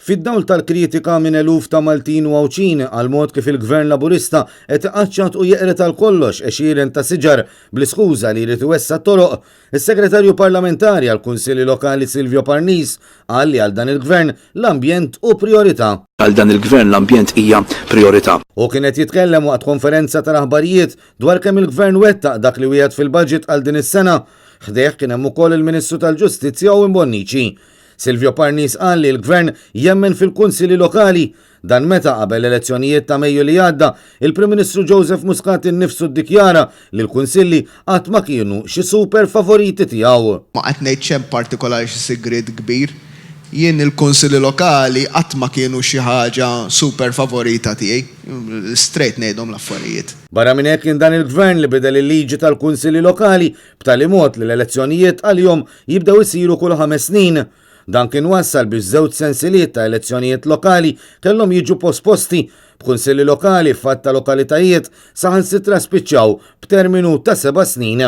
Fid-dawl tal-kritika minn eluf ta' Maltin u Għawdxin għall-mod kif il-Gvern Laburista qed iqaċċat u jeqred għal kollox għexieren ta' siġar bl-iskuża li jrid iwessa' t-toroq, is-Segretarju Parlamentari għall-Kunsilli Lokali Silvio Parnis qal li għal dan il-Gvern l-ambjent hu prijorità. Għal dan il-Gvern l-ambjent hija prijorità. Hu kien qed jitkellem waqt konferenza tal-aħbarijiet dwar kemm il-Gvern wettaq dak li wiegħed fil-budget għal din is-sena. Ħdejh kien hemm ukoll il-Ministru tal-Ġustizzja Owen Bonnici. Silvio Parnis qal li l-Gvern jemmen fil-Kunsilli Lokali. Dan meta qabel l-elezzjonijiet ta' Mejju li għadda, il-Prim Ministru Joseph Muscat innifsu ddikjara li l-Kunsilli qatt ma kienu xi super favoriti tiegħu. Ma qed ngħid xejn partikolari xi sigriet kbir. Jien il-Kunsilli Lokali qatt ma kienu xi ħaġa super favorita tiegħi. Straight ngħidhom l-affarijiet. Barra minn hekk kien dan il-Gvern li bidel il-liġi tal-Kunsilli Lokali b'tali mod li l-elezzjonijiet għalihom jibdew isiru kull ħames snin. Dan kien wassal biex żewġ sensiliet ta' elezzjonijiet lokali kellhom jiġu posposti, b'kunsilli lokali f'għadd ta' lokalitajiet saħansitra spiċċaw b'terminu ta' seba' snin.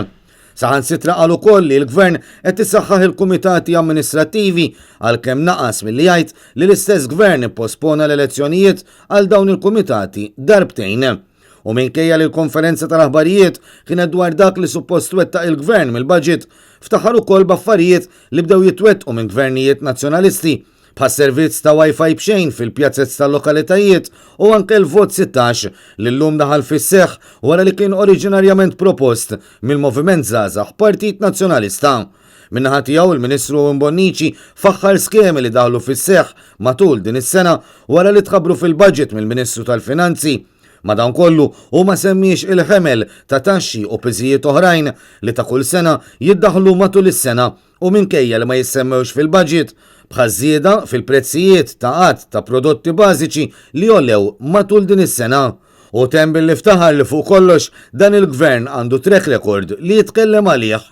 Saħansitra qal ukoll li l-Gvern qed isaħħaħ il-kumitati amministrattivi għalkemm naqas milli jgħid li l-istess Gvern ippospona l-elezzjonijiet għal dawn il-kumitati darbtejn. U minkejja li l-konferenza tal-aħbarijiet kienet dwar dak li suppost twettaq il-Gvern mill-budget, ftaħar ukoll b'affarijiet li bdew jitwettqu minn gvernijiet Nazzjonalisti, bħas-servizz ta' Wi-Fi b'xejn fil-pjazez tal-lokalitajiet u anke l-Vot 16 li llum daħal fis-seħħ wara li kien oriġinarjament propost mill-Moviment Żgħażagħ Partit Nazzjonalista. Min-naħa tiegħu il-Ministru Owen Bonnici faħħar skemi li daħlu fis-seħħ matul din is-sena wara li tħabbru fil-budget mill-Ministru tal-Finanzi. Madankollu, hu ma semmiex il-ħemel ta' taxxi u piżijiet oħrajn li ta' kull sena jiddaħħlu matul is-sena u minkejja li ma jissemmewx fil-budget, bħaż-żieda fil-prezzijiet ta' għadd ta' prodotti bażiċi li għolew matul din is-sena. Hu temm billi ftaħar li fuq kollox dan il-Gvern għandu track record li jitkellem għalih.